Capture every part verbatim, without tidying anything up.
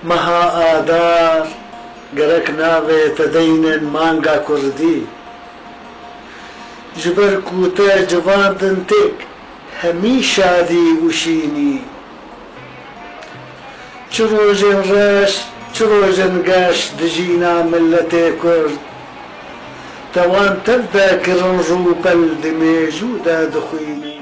Meha Adar, gerek navê te deynin manga kurdî. Ji ber ku te civandin têk hemî şadî û şînî. Çi rojên reş, çi rojên geş dijîna miletê Kurd. Te wan tev de kirin rûpel di mêjû de dixwînî.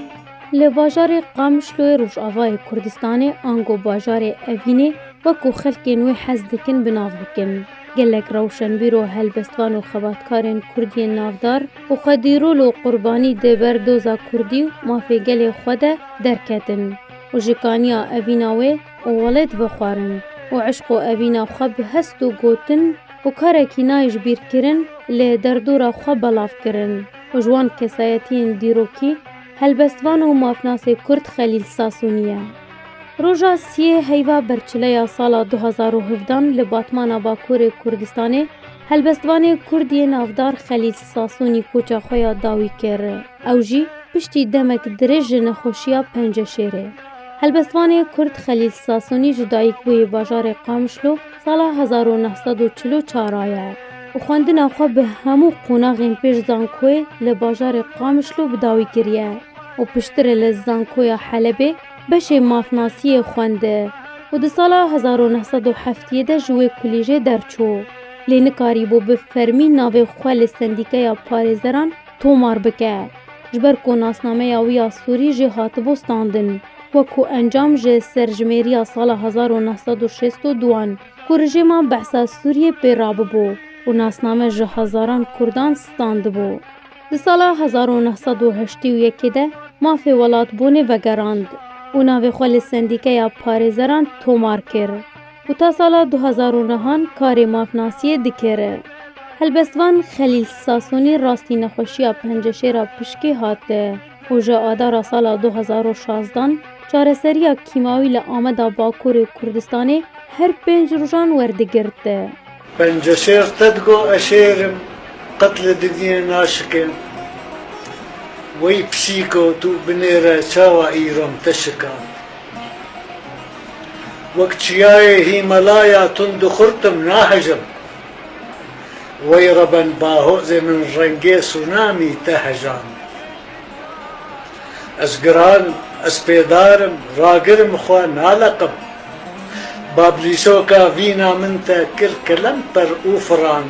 Li bajarê Qamişloyê Rojavayê Kurdistanê ango bajarê Evînê wekû xelkên wê hez dikin bi nav bikin. Gelek rewşenbîr û helbestvan û xebatkarên Kurd yên navdar û xwedîrol û qurbanî di ber doza Kurdî û mafê gelê xwe de derketin û ji kaniya evîna wê û welêt vexwarin û eşq û evîna xwe bi hest û gotin û karekî nayê ji bîr kirin li derdora xwe belav kirin û ji wan kesayetiyên dîrokî helbestvan û mafnasê Kurd Xelîl Sasûnî ye. Roja siyê heyva berçileya sala du hazar û hevdehan li Batmana Bakurê Kurdistanê helbestvanê Kurd yê navdar Xelîl Sasûnî koça xwe ya dawî kir. Ew jî piştî demek dirêj ji nexweşiya penceşêrê. Helbestvanê Kurd Xelîl Sasûnî ji dayikbûyî bajarê Qamişlo sala hezar û neh sed û çil û çar a ye û xwendina xwe bi hemû qonaxên pêş zankoyê li bajarê Qamişlo bi dawî kiriye û piştre li Zankoya Helebê beşê mafnasiyê xwendî û di sala hezar û neh sed û heftiyê de ji wê kulîjê derçû. Lê nikarîbû bi fermî navê xwe li sendîkeya parêzeran tomar bike, ji ber ku nasnameya wî ya Sûrî jê hatibû standin, wekû encam ji serjimêriya sala hezar û neh sed û şêst û duan ku rejîma Behsa Sûriyê pê rabibû û nasname ji hezaran Kurdan standibû. Di sala hezar û neh sed û heştê û yekê de mafê welatbûnê vegerand û navê xwe li sendîkeya parêzeran tomar kir û ta sala du hazar û nehan karê mafnasiyê dikir. Helbestvan Xelîl Sasûnî rastî nexweşiya penceşêra pişkê hat û ji adara sala du hazar û şazdan çareseriya kîmawî li Ameda Bakurê Kurdistanê her pênc rojan werdigirt. Penceşêr te digo ez şêr im, qet li dinyê naşikim. Wey pisîko tu binêre çawa îro min te şikand. Wek çiyayê Hîmalaya tund û xurt im nahejim. Wey reben bahozê min rengê sûnamî te hejand. Ez giran, ez pêdar im, ragirim xwe naleqim. Bablîsoka vîna min te kir kelemper û firand.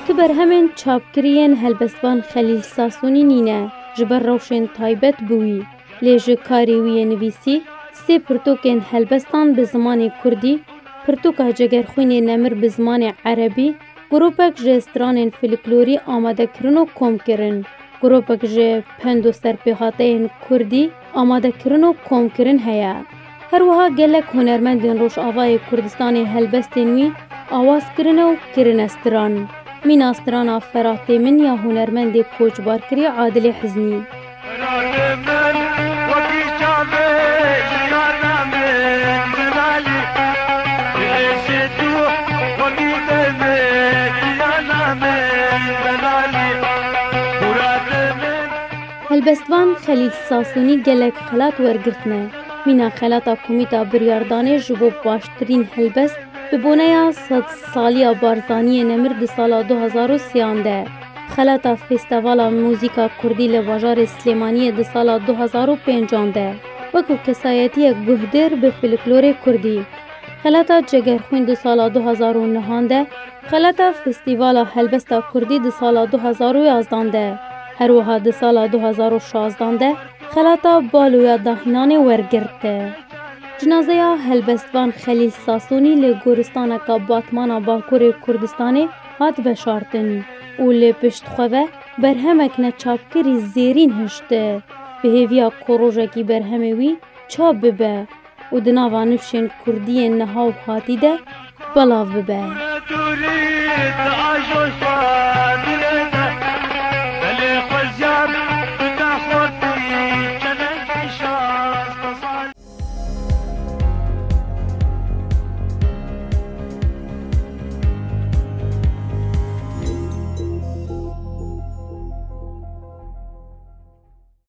Ki berhemên çapkirî yên helbestvan Xelîl Sasûnî nîne, ji ber rewşên taybet bi wî. Lê ji karê wî yê nivîsî sê pirtûkên helbestan bi zimanê kurdî, pirtûka Cegerxwînê Nemir bi zimanê erebî, gropek ji stranên folklorî amade kirin û kom kirin, gropek ji pend û serpêhateyên kurdî amade kirin û kom kirin heye. Her wiha gelek hunermendên Rojavayê Kurdistanê helbestên wî awaz kirine û kirine stran. Mîna strana Feratê Min ya hunermendê koçbarkirî Adilê Hiznî. Helbestvan Xelîl Sasûnî gelek xelat wergirtine. Mîna xelata Komîta Biryardanê ji bo baştirîn helbest bi boneya sedsaliya Barzaniyê Nemir di sala du hazar û sêyan de, xelata Festîvala Muzîka Kurdî li bajarê Silêmaniyê di sala du hazar û pêncan de, wekû kesayetiyek guhdar bi folklorê kurdî, xelata Cegerxwîn di sala du hazar û nehan de, xelata Festîvala Helbesta Kurdî di sala du hazar û yazdan de, her wiha di sala du hazar û şazdan de xelata Baloya Dahînanê wergirt. Cinazeya helbestvan Xelîl Sasûnî li goristaneka Batmana Bakurê Kurdistanê hat veşartin û li pişt xwe ve berhemek neçapkirî zêrîn hişt, bi hêviya ku rojekî berhemê wî çap bibe û di nava nifşên kurdî yên niha û hatî de belav bibe.